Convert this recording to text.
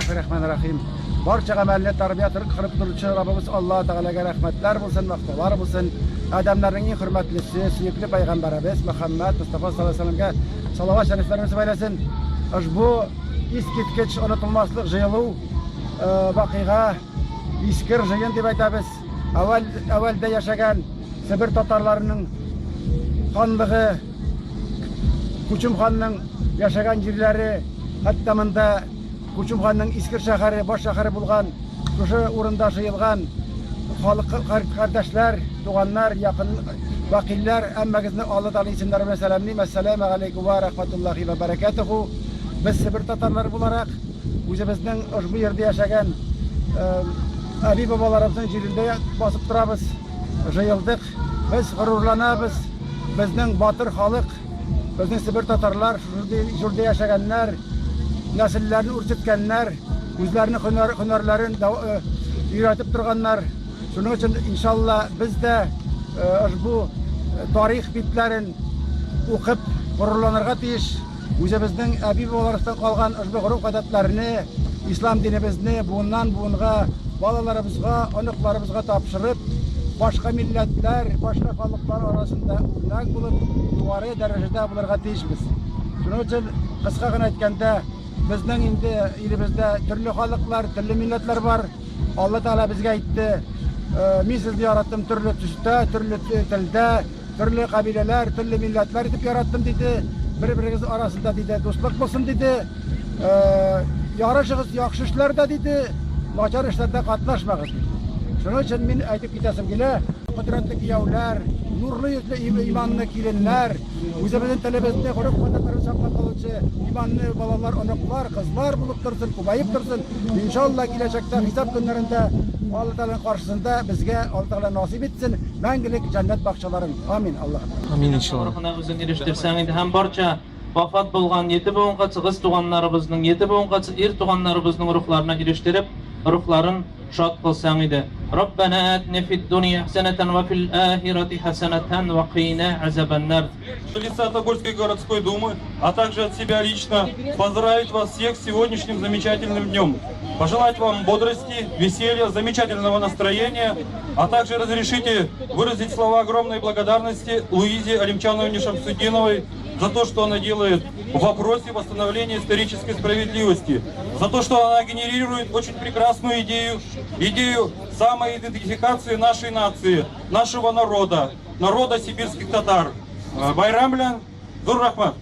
Бисмиллахир-рахманир-рахим. Барча гамәлне тәрбия кылып торучы Раббыбыз Аллаһ Тәгаләгә рәхмәтләр булсын, мактаулар булсын. Адәмнәрнең иң хөрмәтлесе, сөекле пәйгамбәребез Мөхәммәд Мустафа саллаллаһу алейһи вәсәлләмгә салават шәрифләребез бәйләсен. Ошбу искиткеч онытылмаслык җыелу вакыйга, искер җыен дип әйтәбез. Әүвәл әүвәлдә яшәгән Себер татарларының ханлыгы, Кучум ханның яшәгән җирләре, хәтта монда Кучум ханның Искер шәһәре, баш шәһәре булган шушы урында җыелган халык, кардәшләр, туганнар, якын вәкилләр, әммәгезне Алла Тәгалә исемнәре белән сәламлим. Әссәламә галәйкүм вә рахматуллахи вә бәрәкәтүһү. Без Себер татарлары буларак, үзебезнең ошбу җирдә яшәгән әби-бабаларыбызның җирендә басып торабыз, җыелдык. Без горурланабыз, безнең батыр халык, безнең себер татарлар шушындый җирдә яшәгәннәр, нәселләрен үрчеткәннәр, үзләренең һөнәр, һөнәрләрен өйрәтеп торганнар. Шуның өчен, иншалла, без дә ошбу тарих битләрен укып горурланырга тиеш. Үзебезнең әби-бабаларыбыздан калган ошбу гореф-гадәтләрне, ислам динебезне буыннан-буынга, балаларыбызга, оныкларыбызга тапшырып, башка милләтләр, башка халыклар арасында үрнәк булып, югары дәрәҗәдә булырга тиешбез. Шуның өчен, кыска гына әйткәндә, безнең инде илебездә төрле халыклар, төрле милләтләр бар. Алла Тәгалә безгә әйтте, Мин сезне яраттым төрле төстә, төрле телдә, Төрле кабиләләр, төрле милләтләр итеп яраттым, диде. Бер-берегез арасында, диде, дуслык булсын, диде. Ярышыгыз яхшы эшләрдә, диде, начар эшләрдә катнашмагыз, диде. Шуның өчен мин әйтеп китәсем килә, кодрәтле кияүләр, нурлы йөзле иманлы киленнәр, үзебезнең телебезне, гореф-гадәтләрне саклап калучы иманлы балалар, оныклар, кызлар булып торсын, күбәеп торсын. Иншалла, киләчәктә хисап көннәрендә Алла Тәгаләнең каршысында безгә Алла Тәгалә насыйп итсен мәңгелек җәннәт бакчаларын. Амин. Аллаһым. Амин, иншалла. Рухына үзең ирештерсәң иде һәм барча вафат булган ете буынкачы кыз туганнарыбызның, ете буынкачы ир туганнарыбызның рухларына ирештереп, рухларын шат кылсаң иде. Раббана атина фид дунья хәсәнәтән ва фил ахирати хәсәнәтән ва кыйна азабаннар. От лица Тобольской городской думы, а также от себя лично, поздравить вас всех с сегодняшним замечательным днем. Пожелать вам бодрости, веселья, замечательного настроения, а также разрешите выразить слова огромной благодарности Луизе Алимчановне Шамсутдиновой за то, что она делает в вопросе восстановления исторической справедливости, за то, что она генерирует очень прекрасную идею, идею самоидентификации нашей нации, нашего народа, народа сибирских татар. Байрам белән, зур рәхмәт!